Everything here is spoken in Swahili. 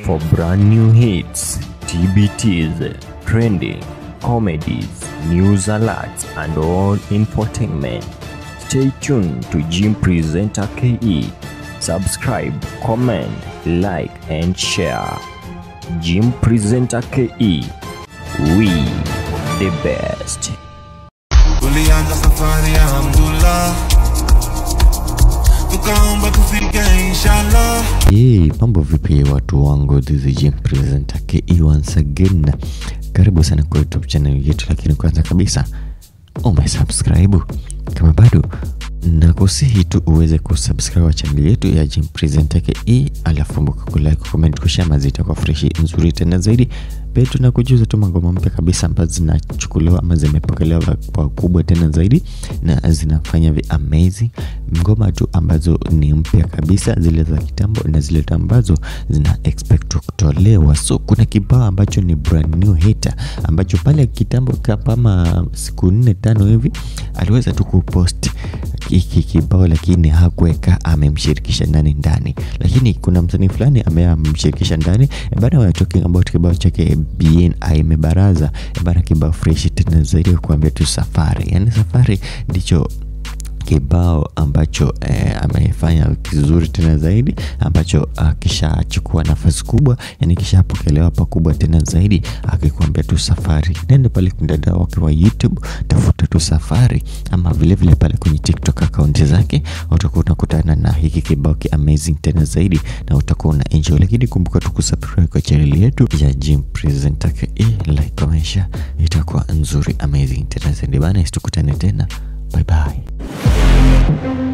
For brand new hits, TBTs, trending, comedies, news alerts, and all infotainment. Stay tuned to Jim Presenter KE. Subscribe, comment, like, and share. Jim Presenter KE. We the best. Tulianza safari ya Alhamdulillah, tukaomba tufike inshallah. Hey, mambo vipi watu wangu, this is Jim Presenter KE once again. Karibu sana kwa YouTube channel yetu, lakini kwanza kabisa umesubscribe? Kama bado, nakusihi tu uweze kusubscribe channel yetu ya Jim Presenter KE, alafu kumbuka kulike, comment, kushare mazita kwa fresh nzuri tena zaidi. Pia tunakujuza tu ngoma mpya kabisa ambazo zinachukuliwa ama zimepokelewa kwa kubwa tena zaidi na zinafanya vi amazing. Ngoma tu ambazo ni mpya kabisa, zile za kitambo na zile ambazo zina expect kutolewa. So kuna kibao ambacho ni brand new hit ambacho pale kitambo kama siku 4-5 hivi aliweza tu kupost hiki kibao, lakini hakuweka amemshirikisha nani ndani, lakini kuna msanii fulani amemshirikisha ndani bana. We are talking about kibao chake Bien Imebaraza bana, kibao fresh tena zaidi kuambia tu safari, yani safari ndicho kibao ambacho amefanya kizuri tena zaidi, ambacho kishachukua nafasi kubwa, yani kishapokelewa pakubwa tena zaidi, akikwambia tu safari. Nenda pale mtandao wake wa YouTube, tafuta tu safari, ama vile vile pale kwenye TikTok account zake utakuwa unakutana na hiki kibao ki amazing tena zaidi na utakuwa una enjoy. Lakini kumbuka tu kusubscribe kwa channel yetu ya Jim Presenter KE, like, comment, share, itakuwa nzuri amazing tena zaidi bana. Tukutane tena, bye bye.